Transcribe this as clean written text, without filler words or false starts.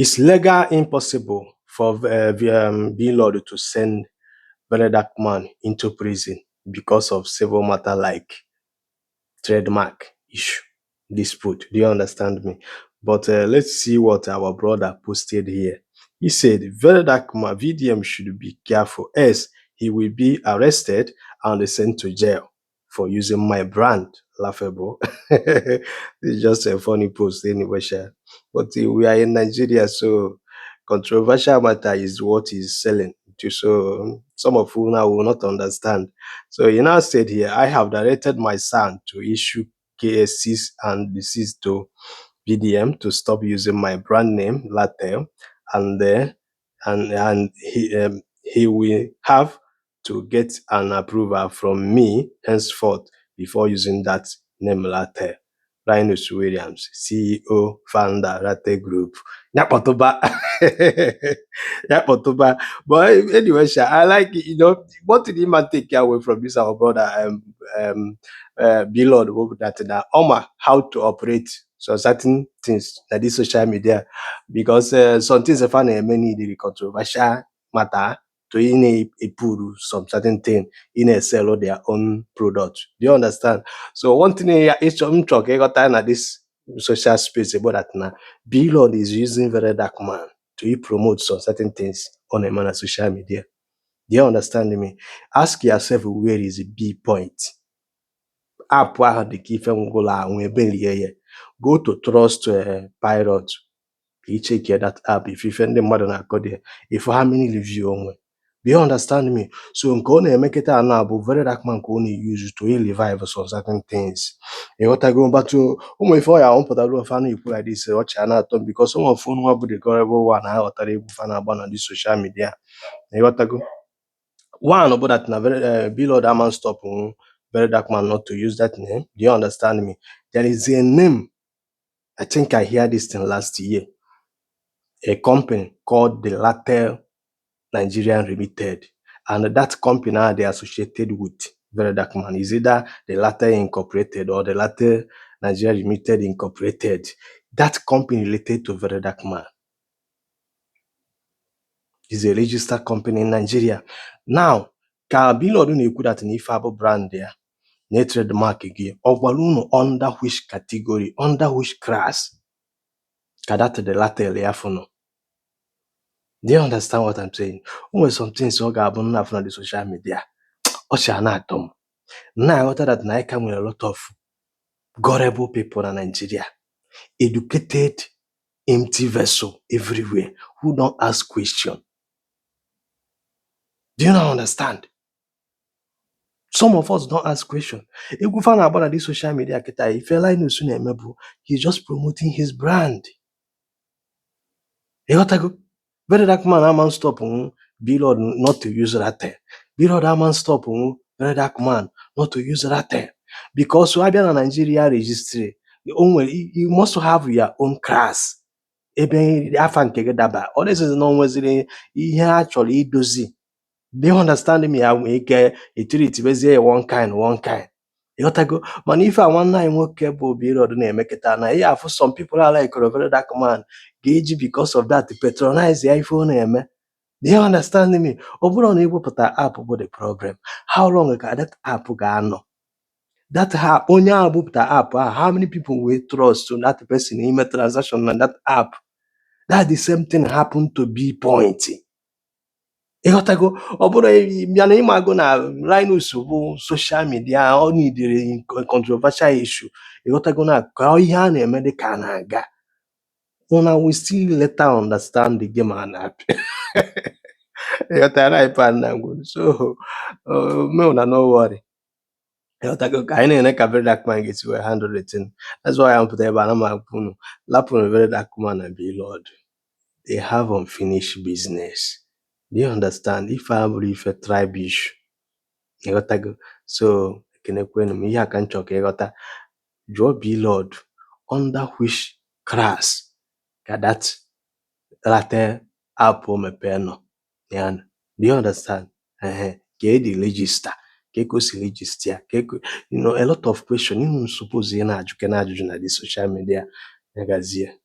It's legal impossible for Blord to send Verydarkman into prison because of civil matter like trademark issue, dispute. Do you understand me? But let's see what our brother posted here. He said, Verydarkman VDM should be careful, else he will be arrested and sent to jail for using my brand. Laughable. It's just a funny post anyway, sha. But we are in Nigeria, so controversial matter is what is selling. So some of you now will not understand. So he now said here, I have directed my son to issue KSCs and deceased to VDM to stop using my brand name, Latte, and he will have to get an approval from me henceforth before using that name Latte. Linus Williams, CEO, founder, Latte Group. Nyapotoba. Nyapotoba. But anyway, I like it, what did he man take away from this our brother Blord that Oma how to operate so certain things that this social media, because some things are many the controversial matter to in a pool some certain thing in a sell their own product. Do you understand? So one thing is talk got time at this social space about that now. Blord is using Verydarkman to promote some certain things on a man of social media. Do you understand me? Ask yourself where is the B point? App ahụ dị ka ife ngwụla ahụ ebelie ya. Go to Trust Pilot ka ichekie that app if ife ndị mmadụ na-akọ there, if how many review onwe. Do you understand me? So nke ọ na-eme kịta na bụ Verydarkman ka ọ na-use to revive some certain things. Ịghọtago but ụmụ ife ọ ya pụtara ofe na-ekwu like this ọchị a na-atọ m because ụmụ ofu nwa bụ the gorable one aghọtara egwu fa na-agba na the social media. Ịghọtago? One about that na Blord Aman stop Verydarkman not to use that name. Do you understand me? There is a name. I think I heard this thing last year. A company called the Latte Nigerian Limited. And that company now they associated with Verydarkman. Is either the Latte Incorporated or the Latte Nigeria Limited Incorporated. That company related to Verydarkman is a registered company in Nigeria. Now, ka Blord na-ekwu that na ife abụ brand ya na trademark gị, ọ gwara unu under which category, under which class ka that the latter ya fụnụ. Do you understand what I'm saying? O nwere some things ọ ga-abụ nna afụ na the social media. Ọ si a na-atọ m. Na-aghọta that na ka nwere a lot of gullible people na Nigeria. Educated, empty vessel everywhere who don't ask question. Do you not understand? Some of us don't ask question. If we find out about this social media, if Linus he's just promoting his brand. Verydarkman aman stop Blord not to use Ratel. Blord aman stop Verydarkman not to use Ratel. Because so in Nigeria registry, you must have your own class. Ebe afa nke gị daba. All this is not nweziri ihe actually idozi. Do you understand me? I will get a treat one kind. Ịghọtago mana ife a nwanne anyị nwoke bụ Blord na-emeketa na ya afụ some people are like Verydarkman ga-eji because of that patronize ya ife ọ na-eme. Do you understand me? Ọ bụrụ na iwepụta app bụ the problem, how long ka that app ga-anọ? That onye ahụ bupụta app ahụ, how many people will trust to that person ime transaction na that app? That the same thing happened to B point. Ịghọtago ọ bụrụ ya na ịmago na Linus bụ social media ọ nidere controversial issue. Ịghọtago na ka ihe a na-eme dị ka na-aga. Una we still later understand the game and so me una no worry. Ịghọtago ka anyị na-ene ka Verydarkman ga-esi wee handle the thing. That's why I'm put ebe a na m agwa unu lapụrụ Verydarkman na Blord. They have unfinished business. Do you understand? If I believe a tribe issue, ịghọtago so ekenekwenu m ihe a ka m chọrọ ka ịghọta. Jụọ Blord under which class ka that Latte app o mepee nọ. Do you understand? Get the register. Get register. A lot of questions. You suppose you na ajụke na ajụjụ na the social media. Negazie.